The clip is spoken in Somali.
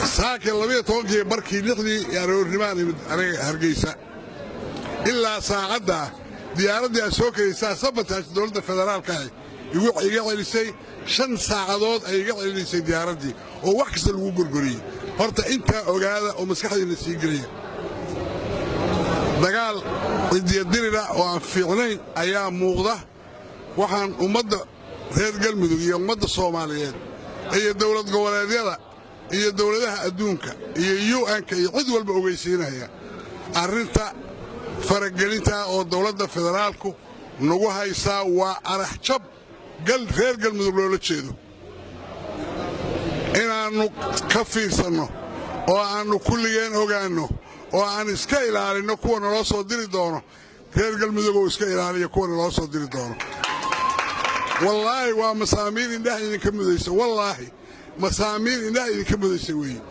Saakii 12-kii barkii, 6-dii aroornimaan imid aniga Hargeysa. Ilaa saacaddaa diyaaraddii aad soo kaysaa sabotage dowladda federaalka ahi iga celisay. 5 saacadood ay iga celisay diyaaraddii oo wax kasta lagu gorgoriyey. Horta intaa ogaada oo maskaxdiinna sii geliya. Dagaal cidiyadirira oo aan fiicnayn ayaa muuqda. Waxaan ummadda reer Galmudug iyo ummadda Soomaaliyeed iyo dowlad goboleedyada iyo dowladaha adduunka iyo UN-ka iyo cid walba ogeysiinaya arrinta faragelinta oo dowladda federaalku nagu haysaa waa araxjab reer Galmudug loola jeedo. Inaannu ka fiirsanno oo aannu kulligeen ogaanno oo aan iska ilaalinno kuwa naloo soo diri doono. Reer Galmudug oo iska ilaaliya kuwa naloo soo diri doono. Wallaahi waa masaamiir indhaha idinka mudaysa, wallaahi masaamiir indhaha idinka mudaysa weeye.